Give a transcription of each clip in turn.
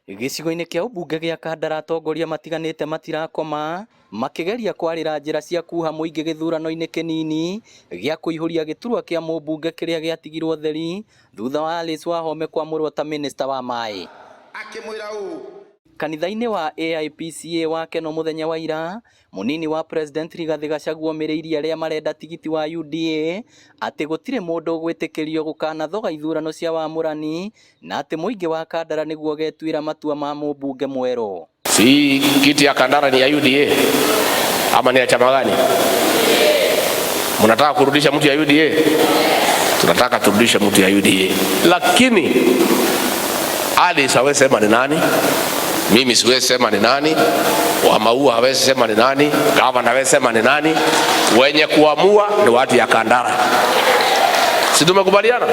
Gĩcigo-inĩ kĩa ũmbunge gĩa Kandara atongoria matiganĩte matirakoma makĩgeria kwarĩra njĩra cia kuha mũingĩ gĩthurano-inĩ kĩnini gĩa kũihũria gĩturwa kĩa mũmbunge kĩrĩa gĩatigirwo theri thutha wa Alice Wahome kwamũrwo ta minista wa maĩ. Akĩmwĩra ũũ. Kanitha-inĩ wa AIPCA wa Keno mũthenya wa ira, mũnini wa President Rigathĩ Gachagua omĩrĩirie arĩa marenda tigiti wa UDA atĩ gũtirĩ mũndũ ũgwĩtĩkĩrio gũkanathoga ithurano cia wamũrani na atĩ mũingĩ wa Kandara nĩguo ũgetuĩra matua ma mũmbunge mwerũ. Si kiti ya Kandara ni ya UDA ama ni ya chama gani? Mnataka kurudisha mtu ya UDA? Tunataka turudishe mtu ya UDA, lakini Alice hawezi sema ni nani, mimi siwezi sema ni nani, wa Maua hawezi sema ni nani, gavana hawezi sema ni nani. Wenye kuamua ni watu ya Kandara, si tumekubaliana?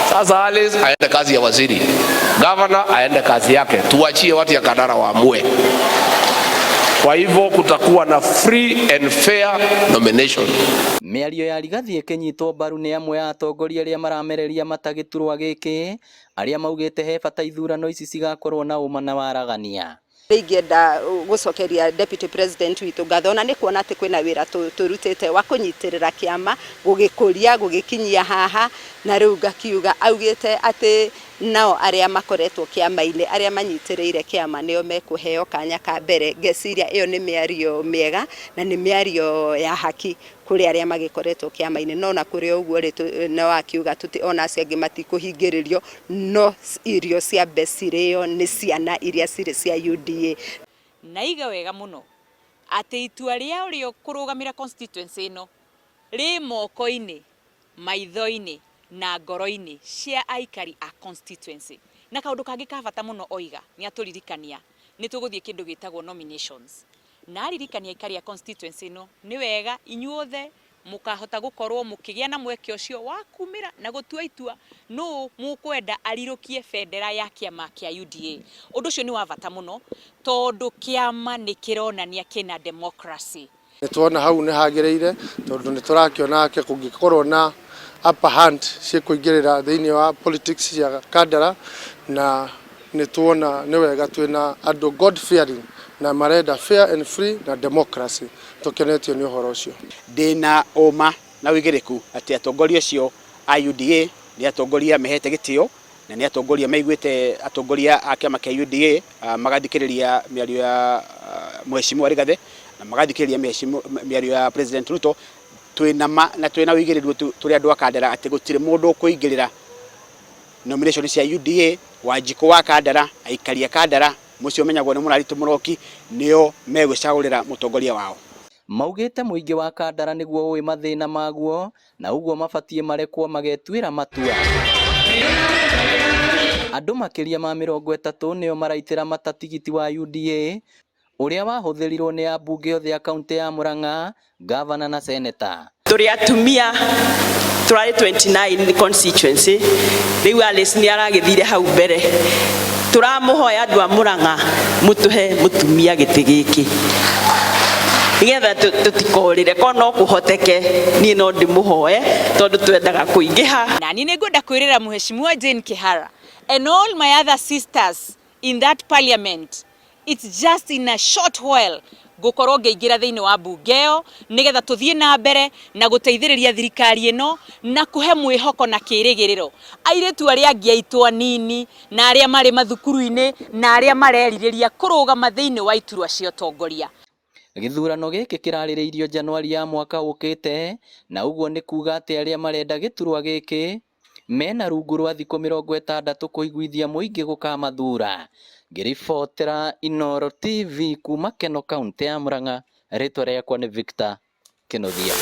Sasa Alice aende kazi ya waziri, gavana aende kazi yake, tuachie watu ya Kandara waamue. Kwa hivyo kutakuwa na free and fair nomination. Mĩario ya Rigathi ĩkĩnyitwo mbaru nĩ amwe a atongoria arĩa maramereria mata gĩturwa gĩkĩ arĩa maugĩte he bata ithurano ici cigakorwo na ũma na waragania. Ingĩenda gũcokeria deputy president witũ ngatho ona nĩ kuona atĩ kwĩna wĩra tũrutĩte wa kũnyitĩrĩra kĩama gũgĩkũria gũgĩkinyia haha, na rĩu ngakiuga augĩte atĩ nao arĩa makoretwo kĩama-inĩ arĩa manyitĩrĩire kĩama nĩo mekũheo kanya ka mbere. Ngeciria ĩyo nĩ mĩario mĩega na nĩ mĩario ya haki kũrĩ arĩa magĩkoretwo kĩama-inĩ, no na kũrĩ ũguo rĩ, no akiuga tũti ona acio angĩ matikũhingĩrĩrio, no irio ciambe cirĩo nĩ ciana iria cirĩ cia UDA. Na iga wega mũno atĩ itua rĩa ũrĩa ũkũrũgamĩra constituency ĩno rĩ moko-inĩ, maitho-inĩ na ngoro-inĩ cia aikari a constituency. Na kaũndũ kangĩ ka bata mũno oiga nĩ atũririkania nĩ tũgũthiĩ kĩndũ gĩtagwo nominations, na aririkania aikari a constituency ĩno nĩ wega inyuothe mũkahota gũkorwo mũkĩgĩa na mweke ũcio wa kumĩra na gũtua itua nũ mũkwenda arirũkie bendera ya kĩama kĩa UDA. Ũndũ ũcio nĩ wa bata mũno tondũ kĩama nĩ kĩronania kĩna democracy. Nĩ tuona hau nĩ hagĩrĩire tondũ nĩ tũrakĩona atĩ kũngĩkorwo na upper hand ciĩkũingĩrĩra thĩinĩ wa politics cia Kandara, na nĩ tuona nĩ wega twĩna andũ God fearing na marenda fair and free na democracy. Tũkenetio nĩ ũhoro ũcio. Ndĩna ũma na ũigĩrĩku atĩ atongoria acio a UDA nĩ atongoria mehete gĩtĩo na nĩ atongoria maiguĩte atongoria a kĩama kĩa UDA, magathikĩrĩria mĩario ya Mheshimiwa Rigathi na magathikĩrĩria mĩario ya President Ruto. Twĩna ma na twĩna ũigĩrĩru tũrĩ andũ a Kandara atĩ gũtirĩ mũndũ ũkũingĩrĩra nomination cia UDA. Wanjikũ wa Kandara, aikari a Kandara mũcio ũmenyagwo nĩ Mũraritũ Mũroki, nĩo megwĩcagũrĩra mũtongoria wao. Maugĩte mũingĩ wa Kandara nĩguo ũĩ mathĩna maguo na ũguo mabatiĩ marekwo magetuĩra matua. Andũ makĩria ma 30 nĩo maraitĩra mata tigiti wa UDA ũrĩa wahũthĩrirwo nĩ ambunge othe a kaunti ya Murang'a, gavana na seneta. Tũrĩ atumia tũrarĩ 29 constituency. Rĩu Alice nĩ aragĩthire hau mbere, tũramũhoya andũ a Murang'a mũtũhe mũtumia gĩtĩ gĩkĩ nĩgetha tũtikorĩre ko no kũhoteke. Niĩ no ndĩmũhoe tondũ twendaga kũingĩha. Na niĩ nĩngwenda kwĩrĩra Mheshimiwa Jane Kihara and all my other sisters in that parliament, it's just in a short while ngũkorwo ngĩingĩra thĩinĩ wa mbunge ĩyo nĩgetha tũthiĩ na mbere na gũteithĩrĩria thirikari ĩno na kũhe mwĩhoko na kĩrĩgĩrĩro airĩtu arĩa angĩ aitũ anini na arĩa marĩ mathukuru-inĩ na arĩa marerirĩria kũrũgama thĩinĩ wa iturwa cia ũtongoria. Gĩthurano gĩkĩ kĩrarĩrĩirio Januari ya mwaka ũkĩte, na ũguo nĩ kuga atĩ arĩa marenda gĩturwa gĩkĩ mena rungu rwa thikũ 60 kũiguithia mũingĩ gũkamathura. Ngĩribotera Inooro TV kuma Keno, kaunti ya Murang'a, rĩtwa rĩakwa nĩ Victor Kĩnuthia.